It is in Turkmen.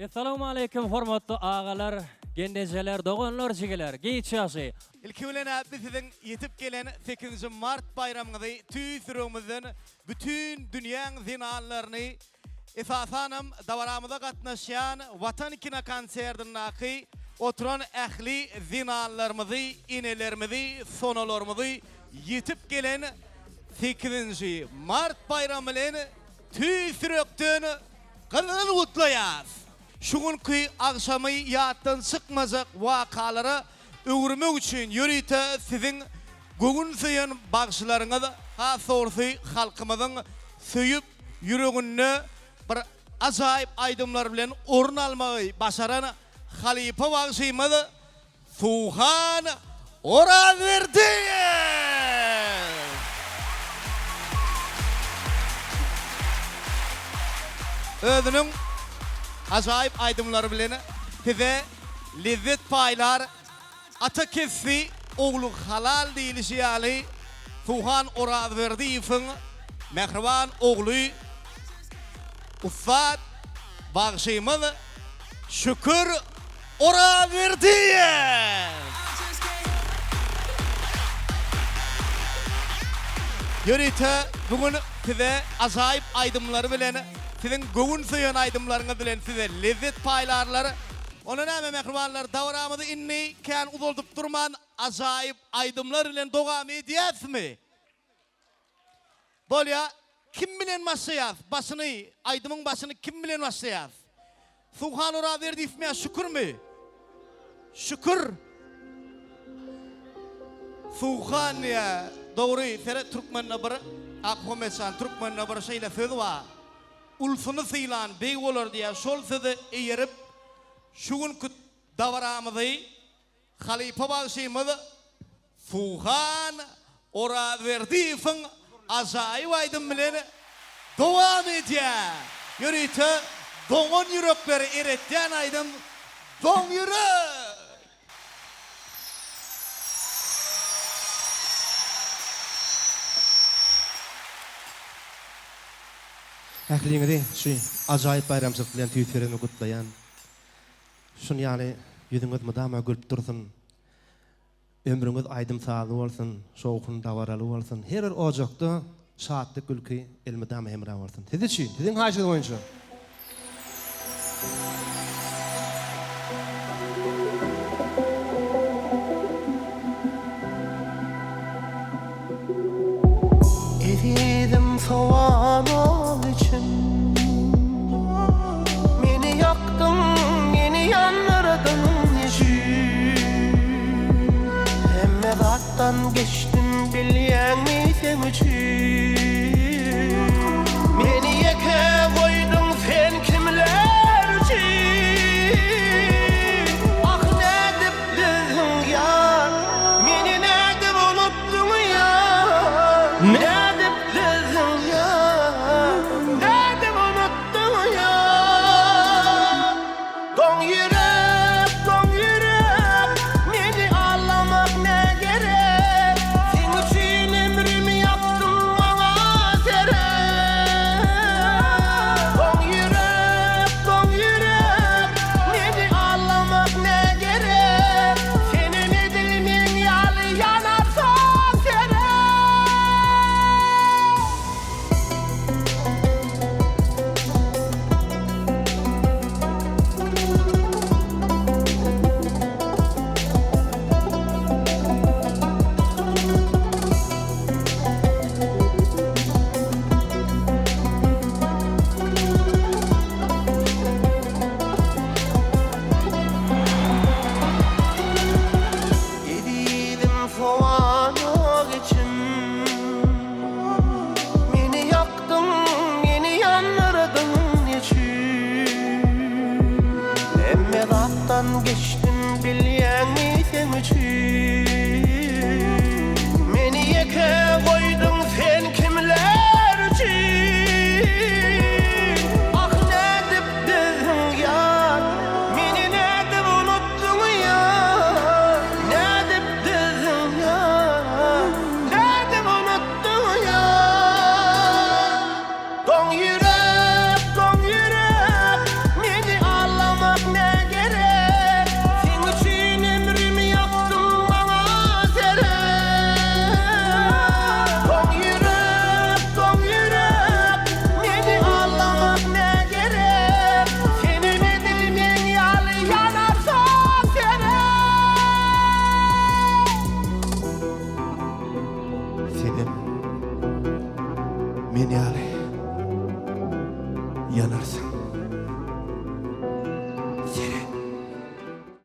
Essalawmaleýkim hormatly agalar, gelnejeler, doganlar, jigiler. Giç ýagşy. Ilki bilen-ä biz siziň ýetip gelen sekizinji mart baýramyňyzy tüýs ýüregimizden bütin dünýäň zenanlaryny, esasanam dabaramyza gatnaşýan Watan kinokonsertindäki oturan ähli zenanlarymyzy, enelerimizi, sonalarymyzy ýetip gelen sekizinji mart baýramy bilen tüýs ýürekden Gyzgyn gutlaýas! Şu günki agşamy ýatdan çykmajak wakalara öwürmek üçin ýörite siziň göwün söýen bagşylaryňyz, has dogrusy halkymyzyň söýüp, ýüreginde bir ajaýyp aýdymlar bilen orun almagy başaran halypa bagşymyz Suhan Orazberdiýew! Özüniň ajaýyp aýdymlary bilen size lezzet paýlar. Ata kesbi, ogly halal diýlişi ýaly, Suhan Orazberdiýewiň mähriban ogly ussat bagşymyz Şükür Orazberdiýew! Ýörite bu gün size ajaýyp aýdymlary bilen, siziň göwün söýen aýdymlaryňyz bilen size lezzet paýlarlar. Onda näme mähribanlar, dabaramyzy indi kän uzaldyp durman ajaýyp aýdymlar bilen dowam edýäsmi? Bolýa, kim bilen başlaýas? Başyny, aýdymyň başyny kim bilen başlaýas? Suhan Orazberdiýewmi ýa Şükürmi? Şükür. Suhan diýýä. Dogry, seret türkmende bir, Akmuhammetjan, türkmende bir şeýle söz bar. Ulsuny sylan beg bolar diýýä. Şol söze eýerip, şu günki dabaramyzy Halypa bagşymyz Suhan Orazberdiýewiň ajaýyp aýdym bilen dowam edýär. Ýörite doňan ýürekleri eretýän aýdym Doň ýürek! Ähliňizi şu ajaýyp baýramçylyk bilen tüýs ýüregimden gutlaýan. Şun ýaly ýüzüňiz mydama gülüp dursun. Ömrüňiz aýdym-sazly bolsun, şowhun-dabaraly bolsun. Her bir ojakda şatlyk, gülki elmydama hemra bolsun. Siz üçin, siziň haýyşyňyz boýunça. Ezizim sowamak üçin Meni ýakdyň, meni ýandyrdyň neçün Hemme zatdan geçdim bilýäňmi seň üçin Meni ýeke goýduň sen kimler üçin Ah nädip dözdüň ýar Meni nädip unutdyň ýar Nädip dözdüň ýar Nädip unutdyň ýar Doň ýürek, doň ýürek Meni aldamak nä gerek Seň üçin ömrümi ýakdym maňa seret Doň ýürek, doň ýürek Meni aldamak nä gerek Senem edil meň ýaly ýanarsaň seret. Ezizim sowanok içim Meni ýakdyň, meni ýandyrdyň neçün Hemme zatdan geçdim bilýäňmi seň üçin Meni ýeke goýduň sen kimler üçin Ah nädip dözdüň ýar Meni nädip unutdyň ýar Nädip dözdüň ýar Nädip unutdyň ýar Doň ýürek, doň ýürek Meni aldama. Men ýaly ýanarsyň.